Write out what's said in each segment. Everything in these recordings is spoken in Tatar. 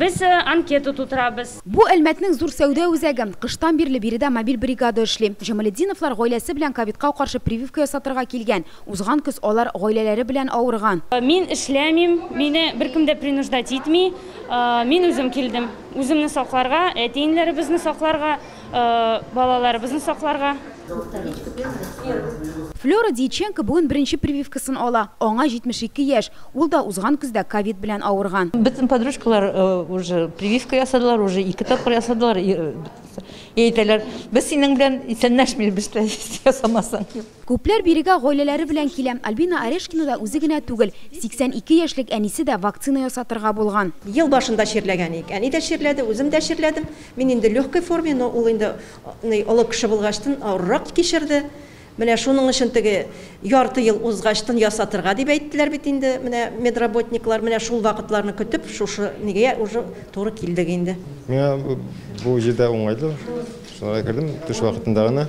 Без анкета тутырабыз. Бу Әлмәтнең зур сәүдә үзәге. Кыштан бирле биредә мобиль бригада эшли. Җамалетдиновлар гаиләсе белән ковидка каршы прививка ясатырга килгән. Узган көз алар гаиләләре белән авырган. Мин эшләмим, мине беркем дә принуждать итми. Мин үзем килдем. Үземне сакларга, әти-әниләребезне сакларга, балаларыбызны сакларга. Флера Дьяченко бүген беренче прививкасын ала. Аңа 72 яшь. Ул да узган көздә ковид белән авырган. Бөтен подружкалар уже прививка ясадылар, уже 2 тапкыр ясадылар. Әйтәләр, без синең белән исәнләшмибез, ясамасаң. Күпләр бирегә гаиләләре белән килә. Альбина Орешкина да үзе генә түгел. 82 яшьлек әнисе дә вакцина ясатырга булган. Ел башында чирләгән идек. Әни дә чирләде, үзем дә чирләдем. Мин инде легкой форме, но ул инде олы кеше булгачтын авыррак кичерде. Менә шуның өчен теге ярты ел узгачтын ясатырга дип әйттеләр бит инде, менә медработниклар, менә шул вакытларны көтеп, шушы нигә уже туры килдек инде. Миңа бу җирдә уңайлы. Шуңа кердем, төш вакытында гына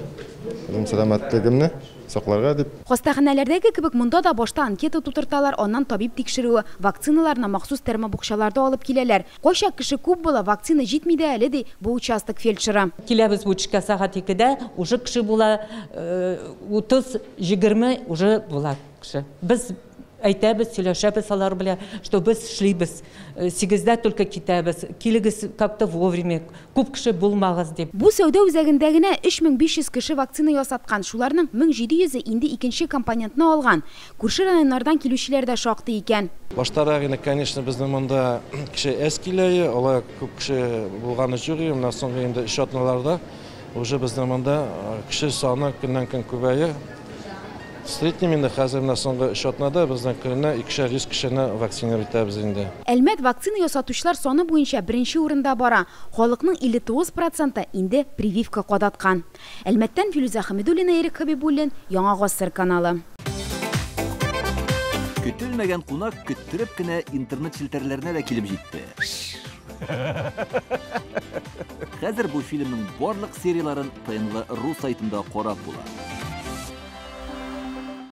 үзем сәламәтлегемне сакларга дип. Хастаханәләрдәге кебек монда да башта анкета тутырталар, аннан табиб тикшерүе, вакциналарны махсус термобукчаларда алып киләләр. Кайчак кеше күп була, вакцина җитми дә әле, ди бу участок фельдшеры. Киләбез бу төшкә сәгать 2-дә, уже кеше була, 30-20 уже була кеше. Без әйтәбез, сөйләшәбез алар белән, что без эшлибез, 8-дә только китәбез, килегез как-то вовремя, күп кеше булмагыз дип. Бу сәүдә үзәгендә генә 3500 кеше вакцина ясаткан, шуларның 1700-е инде икенче компонентны алган. Күрше районнардан килүчеләр дә шактый икән. Баштарак инде, конечно, безнең монда кеше әз килә, алай күп кеше булганы юк, менә соңгы инде 3 атналарда уже безнең монда кеше саны көннән-көн күбәя. В среднем инде хәзер менә соңгы 3 атнада безнең көненә 200 кешене вакцинировать итәбез инде. Әлмәт вакцина ясатучылар саны буенча беренче урында бара. Халыкның 59% инде прививка кадаткан. Әлмәттән Филүзә Хәмидуллина, Эрик Хабибуллин, Яңа Гасыр каналы. Көтелмәгән кунак көттереп кенә интернет челтәрләренә дә килеп җитте. Хәзер бу фильмның барлык серияларын ТНВ рус сайтында карап була.